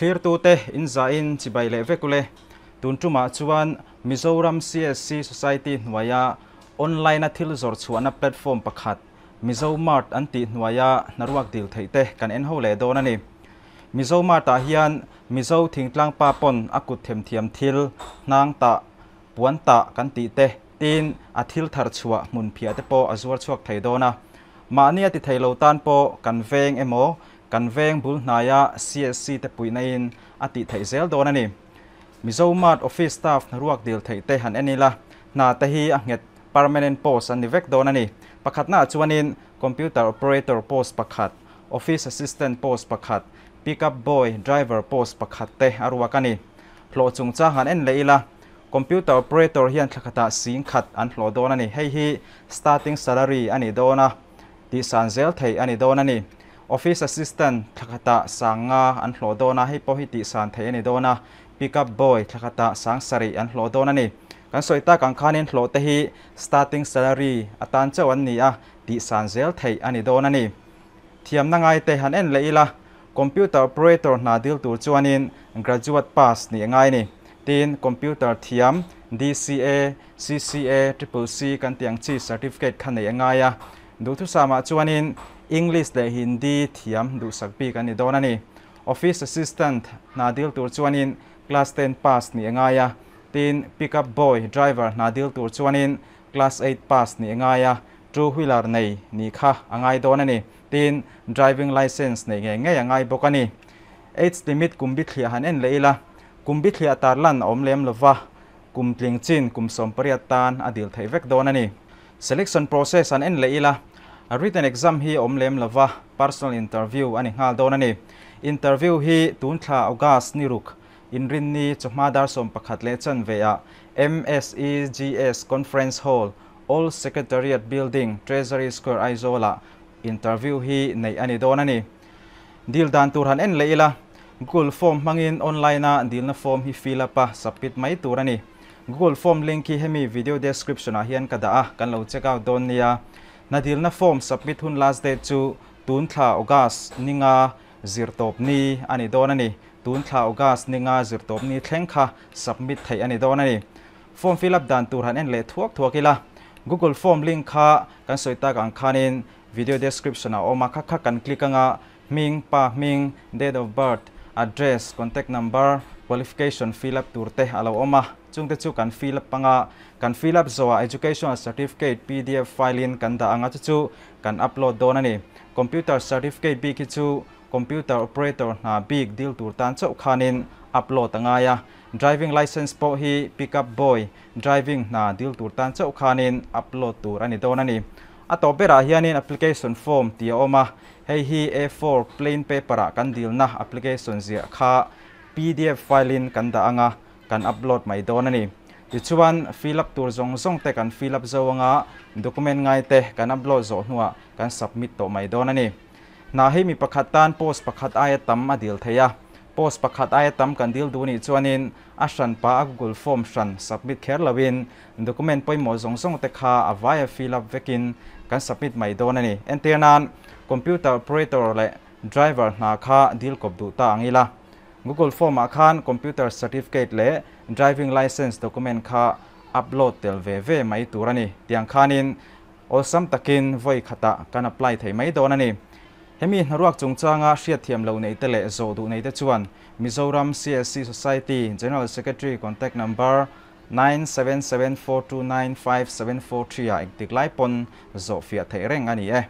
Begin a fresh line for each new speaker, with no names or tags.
Thlirtute in zahin chibai leh vek ule. Tun tumah chuan Mizoram CSC Society hnuaia online-a thil zawrh chhuahna platform pakhat Mizo Mart an tih hnuaia hnaruak dil theih te kan en ho leh dawn a ni. Mizo Mart-ah hian Mizo thingtlang pa pawn a kut themthiam thil, hnang tah, puan tah kan tih te tiin a thil thar chhuah hmun phiah te pawh a zuar chhuak thei dawn a. Mahni a ti thei lo tan pawh kan veng emaw kan veng bul hnaia CSC te puihna in a tih theih zel dawn a ni. Mizo Mart office staff hnaruak dil theih te han en ila, hna te hi a nghet permanent post an ni vek dawn a ni. Pakhatnaah chuanin computer operator post pakhat, office assistant post pakhat, pick up boy, driver post pakhat te a ruak a ni. Hlawh chungchang han en leh ila, computer operator hian thla khatah sing khat an hlawh dawn a ni. Hei hi starting salary a ni dawn a, tihsan zel theih a ni dawn a ni. Office assistant thla khatah sang nga an hlawh dawn a, hei pawh hi tihsan theih a ni dawn a. Pick up boy thla khatah sang sarih an hlawh dawn a ni. Kan sawi tak ang khanin hlawh te hi starting salary atan chauh an ni a, tihsan zel theih a ni dawn a ni. Thiamna ngai te han en leh ila, computer operator hna dil tur chuanin graduate pass nih a ngai a ni. Tin, computer thiam DCA, CCA, Triple C kan tih ang chi certificate kha neih a ngai a. Duhthusamah chuanin English leh Hindi thiam duhsak bik an ni dawn a ni. Office assistant hna dil tur chuanin class ten pass nih a ngai a. Tin, pick up boy, driver hna dil tur chuanin class eight pass nih a ngai a, two wheeler nei nih kha a ngai dawn a ni. Tin, driving licence neih ngei ngei a ngai bawk a ni. Age limit kum bithliah han en leh ila, kum bithliah tarlan a awm lem lova, kum tling chin kum 18 tan a dil theih vek dawn a ni. Selection process han en leh ila, written exam hi a awm lem lova, personal interview a ni nghal dawn a ni. Interview hi tun thla August ni ruk Inrinni chawhma dar 11 leh chanve ah MSEGS Conference Hall, Old Secretariat Building, Treasury Square Aizawl ah interview hi neih a ni dawn a ni. Dil dan tur han en leh ila, Google Form hmangin online a dilna form hi fill up a submit mai tur a ni. Google Form link hi hemi video description ah hian ka dah a, kan lo check out dawn nia. Hna dilna form submit hun last date chu tun thla August ninga zirtawp ni a ni dawn a ni. Tun thla August ninga zirtawp ni thleng kha submit theih a ni dawn a ni. Form fill up dan tur han en leh thuak thuak ila, Google Form link kha kan sawi tak ang khanin video description ah a awm a, kha kha kan click anga hming, pa hming, date of birth, address, contact number, qualification fill up tur te a lo awm a, chungte chu kan fill up anga kan fill up zawhah educational certificate pdf file in kan dah anga chu chu kan upload dawn a ni. Computer certificate bik hi chu computer operator hna bik dil tur tan chauh khanin upload a ngai a. Driving licence pawh hi pick up boy driving hna dil tur tan chauh khanin upload tur a ni dawn a ni. A tawp berah hianin application form tih a awm a, hei hi A4 plain paper ah kan dilna application ziah kha pdf file in kan dah anga kan upload mai dawn a ni. Tichuan fill up tur zawng zawng te kan fill up zo anga document ngai te kan upload zawh hnuah kan submit tawh mai dawn a ni. Hna hi mi pakhat tan post pakhat aia tam a dil thei a, post pakhat aia tam kan dil duh nih chuanin a hran pa a Google Form hran submit kher loin document pawimawh zawng zawng te kha a vaia fill up vekin kan submit mai dawn a ni. Entir nan computer operator leh driver hna kha dil kawp duh ta ang ila. Google Form ah khan computer certificate leh driving licence document kha upload tel ve ve mai tur a ni. Tiang khanin Awlsam takin vawi khatah kan apply thei mai dawn a ni. Hemi hnaruak chungchanga hriatthiam lo neite leh zawh duh neite chuan Mizoram CSC Society General Secretary contact number 9774295743 ah engtik lai pawn zawh fiah theih reng a ni e.